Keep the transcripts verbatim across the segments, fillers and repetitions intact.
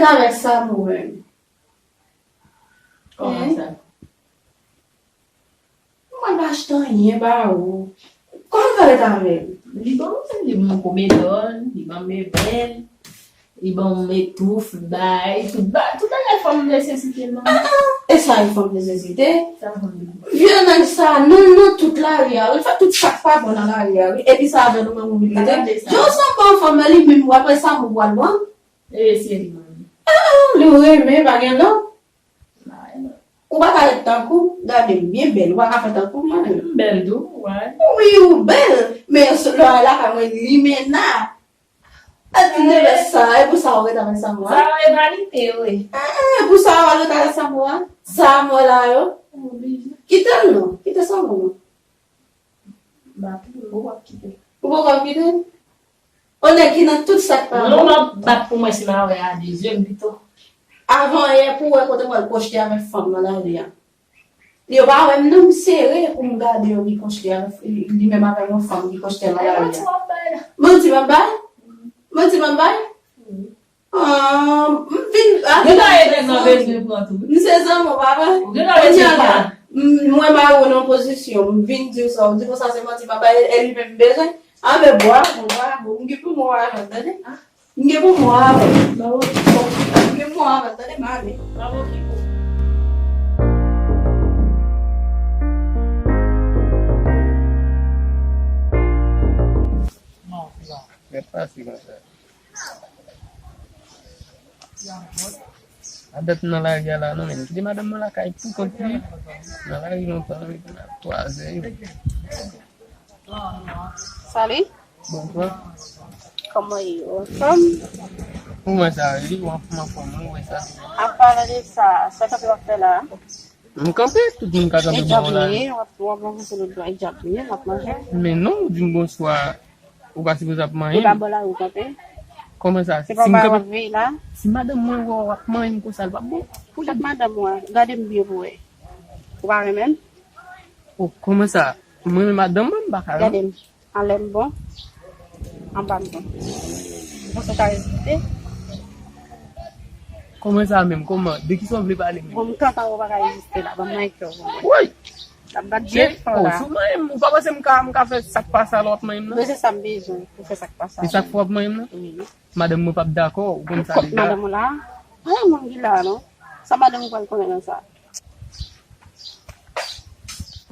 Avèk sa, mwen. Kòman sa? Mwen pa achte anyen ba ou. Kòman w fè rete avè l? Li ban m, li ban m komedò, li ban m mebèl, li ban m etouf, bay, tout ba-, tout bagay fanm nesesite nan. Ah, ah, e sa yon fanm nesesite? Sa fanm nesesite. Vye nèg sa, nan, nan tout lari a, wi, l fè tout sa k pa bon nan lari a, wi. Epi sa avè nou menm ou vin rete. Jan w sanble yon fanm, men li menm, w apre sa, mou pral pran. E se li menm. Ah, ah, li w renmen, pa gen lòt. Ou pa ka ret tankou, gade m byen bèl, ou pa ka fè tankou mwen. M bèl tou, wè. Wi, ou bèl, men lè w lakay mwen, limena. E ti nevès sa, e pou sa ou ret avèk sa mwen. Sa yo e vanite, wi. E, e, e pou sa ou al ret avèk sa mwen. Sa mwen la yo. Kite l non, kite sa mwen non. M ap, ou p ap kite. Ou poko ap kite? Yon nèg ki nan tout sa k pa bon. Non, m ap bat pou mwen si m a wè a de zye m pito. Avan yè pou wè kote m wè l kochte avèk fanm nan lari a. Yo pa wè m non, m sere pou m gade yo ki kochte avèk, li menm avèk yon fanm ki kochte nan lari a. Manti w ap bay? Manti m ap bay? Ah, m vin, ah, gen bagay nèg nan bezwen pran tou, wi. M se zanmi w, papa. Gen bagay nèg la. M, mwen mare w nan pozisyon, m vin di w sa, w di konsa se manti, papa, e, e li menm m bezwen. Ah, men bravo, bravo. M gen pou mwen avè l, tande? M gen pou mwen avè l. Bravo. M gen pou mwen avè l, tande, mami? Bravo, Kiko. Rèt pase konsa. A dat m nan lari a la non, men m kite madanm mwen lakay pou kont li. Nan lari lontan, wi, nan twa zè yo. Salut. Bonswa. Kòman w ye? Ou anfòm? Ou wè sa, wi, ou anfòm, ou wè sa. An palan de sa, sa w t ap fè la? M kanpe, tout moun ka kanpe bò la. Djab li ye, w ap, w ap rankontre lòt bò, e djab li ye, w ap manje. Men non, ou di m bonswa, ou pa sipoze ap manyen m. E pa bò la ou kanpe? Kòman sa? Se pa w ap veye la? Si madanm mwen wè w ap manyen m konsa, l p ap bon. Pou chak madanm mwen, gade m byen pou wè. Ou pa renmen m? O, kòman sa? Mwen renmen madanm mwen, m pa ka renmen. Gade m. Anlè m bon, anba m bon. Ou panse w ka reziste? Kòman sa menm? Kòman? De kisa w vle pale menm? Bon, m kanpe, ou pa ka reziste la. Ban m manyen kè w pou mwen. Woy! L ap bat byen fò la. Si w manyen m, ou pa panse m ka, m ka fè sa k pa sa lè w ap manyen m nan? Men se sa m bezwen pou fè sa k pa sa. Se sa k fè w ap manyen m nan? Wi. Madanm mwen p ap dakò, ou konn sa deja. Madanm ou la? Pa gen moun ki la non. Sa madanm ou pral konnen nan sa?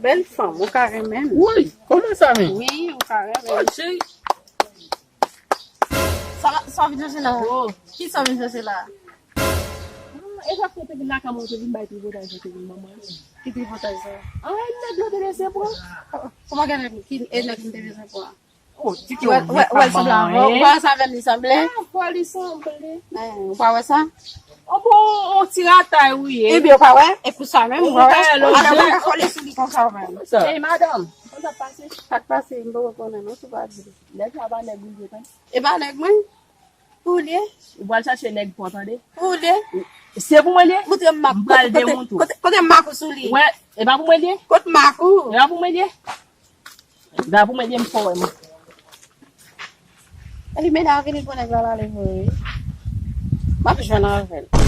Bèl fanm, ou ka renmen l. Woy, kòman sa menm? Wi, ou ka renmen l. Woy, cheri. Sa, sa w vin chèche la? Oh. Kisa w vin chèche la? Hmm, e sa k fè w te vin lakay mwen, ou te vin bay tripotay sa, ou te vin ban mwen. Ki tripotay sa? Ay, nèg la te lese pran. Kòman gen nèg ki, e nèg m te bezwen pran? Ou di ke ou vle pa ban mwen anyen. Ou pa wè sa avè m li sanble? Ah, fò li sanble. Ou pa wè sa? O bon, on ti ratay ou ye. Ebyen, ou pa wè? E pou sa menm, ou pa wè? Ou pa wè lòt jan. Ou pa kole sou li konsa ou menm. Ey, madanm, konn sa k pase? Sa k pase, m poko konnen non, si w pa di. Nèg la pa nèg ou ye, tande. E pa nèg mwen? Pou li ye? Ou pral chache nèg pa w, tande. Pou li ye? Se pou mwen li ye? Moutre m mak. M pral demontre w. Kote, kote, kote mak ou sou li? Wè, e pa pou mwen li ye? Kot mak ou? E pa pou mwen li ye? Da pou mwen di m fò wè mwen. Elimena vini pou nèg la l ale vre wi. M ap jwenn avè l.